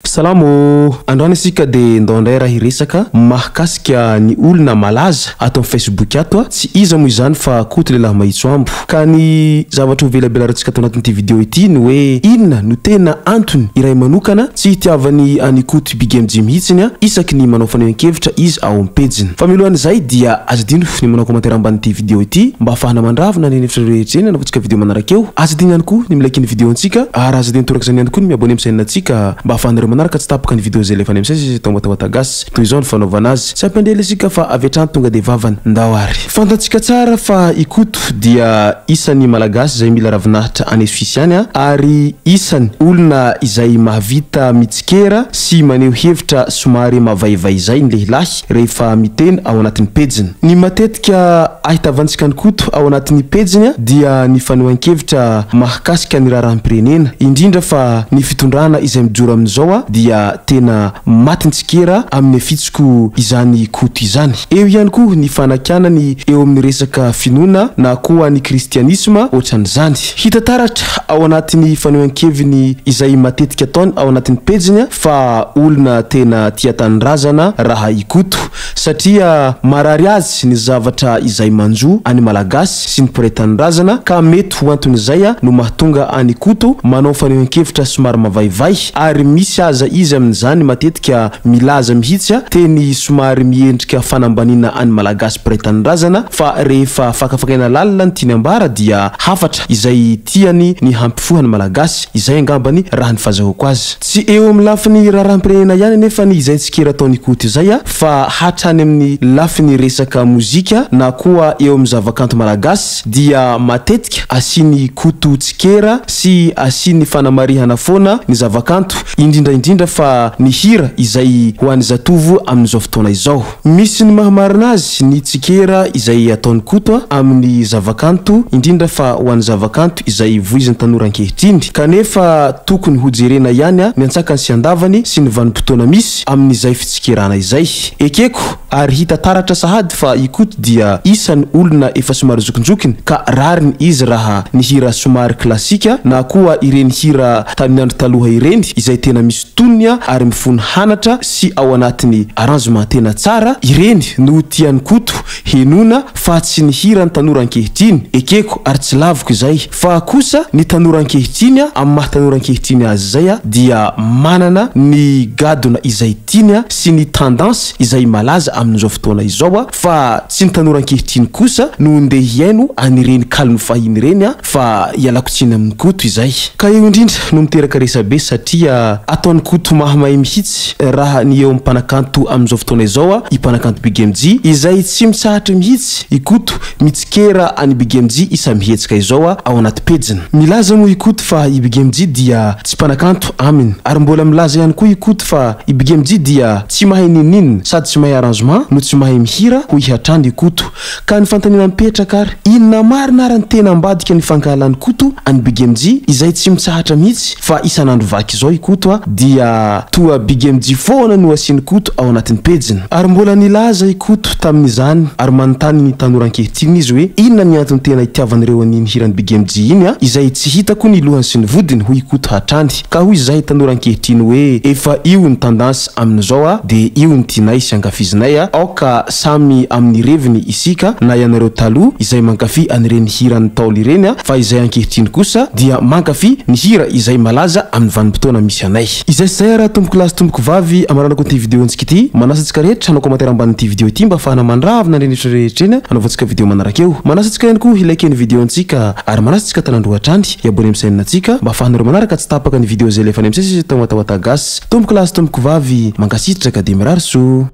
Salama ô! Androany isika dia ndao indray raha hiresaka mahakasika ny olona malaza ato amin'ny Facebook ato a! Tsy iza moa izany fa Koto lehilahy mahitso ambo. Ka ny zavatra ho velabelarintsika ato anatin'ity video ity ny hoe inona no tena antony iray manokana tsy hitiavany an'i Koto Big MJ mihitsiny a isaky ny manao fanehoan-kevitra izy ao amin'ny pejiny. Fa mialohan'izay dia aza adino ny manao commentaire ambanin'ity video ity mba hahafahana mandravona ny hevitra rehetra eny anaovantsika video manaraka eo. Aza adino ihany koa ny mi-like ny video antsika ary aza adino torak'izany ihany koa ny mi-abonner amin'ny chaîne antsika mba ahafahanareo manaraka tsy tapaka ny video izay alefa any amin'ny saizy eto Mbatawata Gasy. Toy izao ny fanaovana azy. Tsy hampiandry isika fa avy hatrany tonga dia vavany. Ndao ary. Fantatsika tsara fa i Koto dia isan'ny Malagasy izay mila ravinahitra any Suisse any ary isany olona izay mahavita mitsikera sy maneho hevitra somary mavaivay izay ny lehilahy rehefa miteny ao anatin'ny pejiny. Ny matetika ahitavantsika an'i Koto ao anatin'ny pejiny dia ny fanehoan-kevitra mahakasika ny raharaham-pirenena, indrindra fa ny fitondrana izay mijoro amin'izao dia tena matin-tsikera amin'ny afitsiko izany Koto izany. Eo ihany koa ny fanakianany eo amin'ny resaka finoana na koa ny kristianisma ohatran'izany. Hita taratra ao anatin'ny fanehoan-keviny izay matetika ataony ao anatin'ny pejiny fa olona tena tia tanindrazana raha i Koto satria marary azy ny zavatra izay manjo any Malagasy sy ny mpiray tanindrazana ka mety ho anton'izay no mahatonga an'i Koto manao fanehoan-kevitra somary mavaivay ary misy aza izy amin'izany matetika milaza mihitsy teny somary miendrika fanambaniana an'ny Malagasy mpiray tanindrazana fa rehefa fakafakaina lalina ny tiany ambara dia hafatra izay tiany ny hampifoha ny Malagasy izay angambany raha ny fazahoako azy. Tsy eo amin'ny lafiny raharaham-pirenena ihany anefa ny izay tsikera ataon'i Koto izay fa hatrany amin'ny lafiny resaka mozika na koa eo amin'ny zavakanto malagasy dia matetika asian'i Koto tsikera sy asiany fanamarihana foana ny zavakanto, indrindra indrindra fa ny hira izay ho an'ny zatovo amin'izao fotoana izao. Misy ny mahamarina azy ny tsikera izay ataon'i Koto amin'ny zavakanto, indrindra fa ho an'ny zavakanto izay voizin'ny tanora ankehitriny. Kanefa tokony ho jerena ihany ny antsakany sy andavany sy ny vanim-potoana misy amin'izay fitsikerana izay. Ekeko ary hita taratra sahady fa i Koto dia isan'ny olona efa somary zokinjokiny ka rariny izy raha nihira somary klasika na koa ireny hira tamin'ny andro taloha ireny izay tena misy tonony ary mifono hanatra sy ao anatin'ny arrangement tena tsara ireny no tian'i Koto henoina fa tsy ny hiran'ny tanora ankehitriny, ekeko ary tsy laviko izay, fa kosa ny tanora ankehitriny amin'ny maha tanora ankehitriny azy izay dia manana ny gadona izay tiany sy ny tendance izay malaza amin'izao fotoana izao fa tsy ny tanora ankehitriny kosa no ndeha hihaino an'ireny kalon'ny fahiny ireny fa ialako tsiny amin'i Koto izay. Ka eo indrindra no miteraka resabe satria ataon'i Koto mahamay mihitsy raha ny eo amin'ny mpanakanto amin'izao fotoana izao i mpanakanto Big MJ izay tsy mitsahatra mihitsy i Koto mitsikera an'i Big MJ isa-mihetsika izao ao anaty pejiny. Milaza moa i Koto fa i Big MJ dia tsy mpanakanto aminy ary mbola milaza ihany koa i Koto fa i Big MJ dia tsy mahay n'inon'inona sady tsy mahay arrangement no tsy mahay mihira hoy hatrany i Koto. Ka ny fanontaniana mipetraka ary, inona marina ary ny tena ambadika ny fankahalan'i Koto an'i Big MJ izay tsy mitsahatra mihitsy fa isan'andro vaky izao i Koto a, dia toa Big MJ foana no asian'i Koto ao anatin'ny pejiny. Ary mbola nilaza i Koto tamin'izany ary manontany ny tanora ankehitriny izy hoe inona ny antony tena itiavan'ireo an'iny hiran'i Big MJ iny a, izay tsy hitako ny lohany sy ny vodiny hoy i Koto hatrany. Ka hoy izahay tanora ankehitriny hoe efa io ny tendance amin'izao a, dia io ny tianay sy ankafizinay a, aoka samy amin'ny reviny isika na ianareo taloha izay mankafy an'ireny hiran'ny Ntaolo ireny a, fa izay ankehitriny kosa dia mankafy ny hira izay malaza amin'ny vanim-potoana misy anay. Izay sy izay ara tompoko lahy sy tompoko vavy amaranako an'ity video antsika ity, manasa antsika rehetra hanao commentaire ambanin'ity video ity mba ahafahana mandravina an'ireny hevitra rehetra ireny hanaovantsika video manaraka eo. Manasa antsika ihany koa hi-like ny video antsika ary manasa antsika tanandroa hatrany hi-abonner amin'ny chaîne antsika mba ahafahanareo manaraka tsy tapaka ny video izay alefanay misesy eto Watawata Gasy. Tompoko lahy sy tompoko vavy, mankasitraka dia mirary soa.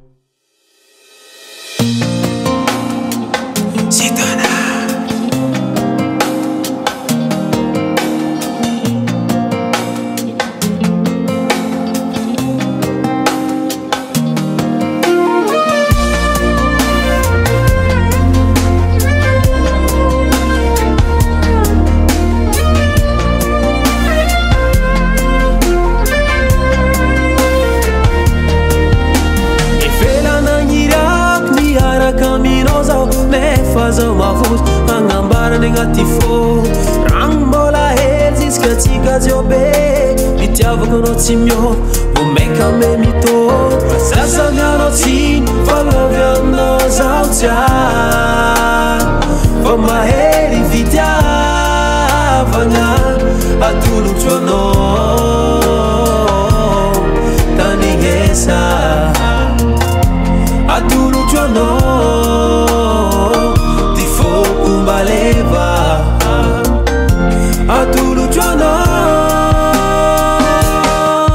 Fitiavako anao tsy miôva, vao maika me mitôva. Zaza mianao tsiny fa lovy aminao zaho tsiary. Fa mahery fitiavagna atolotro anao. Tandrignesa atolotro anao. Ty foko mba leva atolotro anao.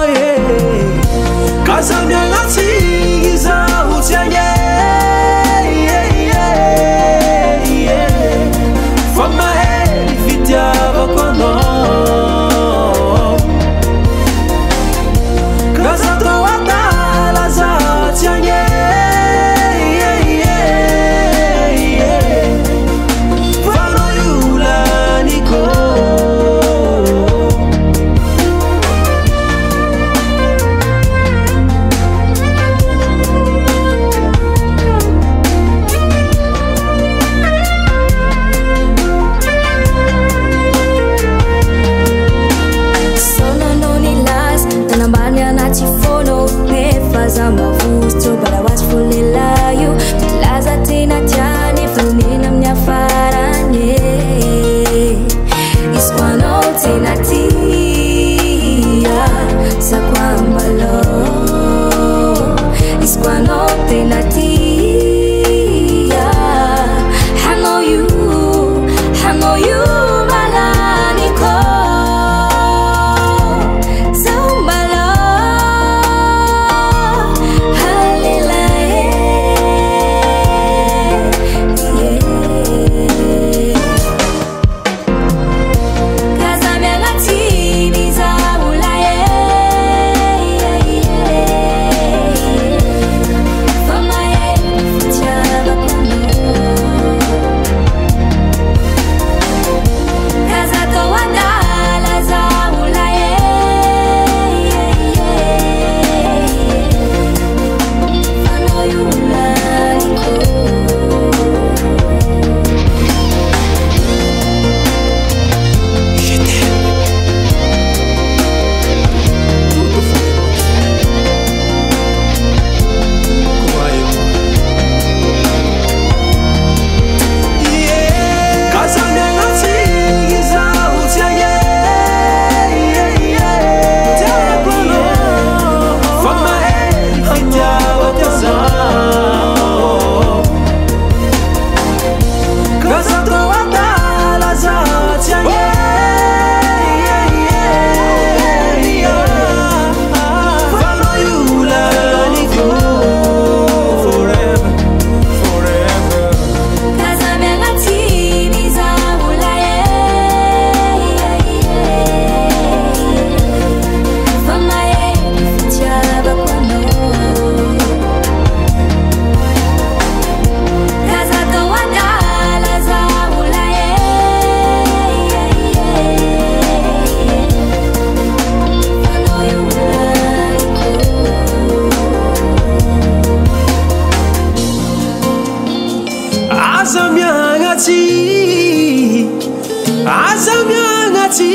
Yeah. Ka za miagnatsy zaho tsy agny. Fa mahery fitiavako anao. Ka za tô adala za tsy agny. Fa anao io laniko. Saonanao nilaza nanambany anaty fono, nefa za mavositro bala ho azy fo lehilahy io. Milaza tena tia nefa nena amin'ny afarany e. Izy ko anao tena tia, za koa mbalao. Izy ko anao tena tia, hanao io, hanao io malaniko. Zaho mbalao halelahy e. Ka za miagnatsiny zaho lahy e. Fa mahery fitiavako anao. Ka za tô adala zaho lahy e. Fa anao io laniko. Je t'aime. Tout au fond de moi. Croyez-moi. Yeah. Ka za miagnatsy zaho tsy agny. Tiako anao. Fa mahery fitiavako anao. Ka za tô adala zaho tsy agny. Fa anao io laniko. Forever, forever. Ka za miagnatsiny zaho lahy e. Fa mahery fitiavako anao. Ka za tô adala zaho lahy e. Fa anao io laniko. Aza miagnatsy, aza miagnatsy.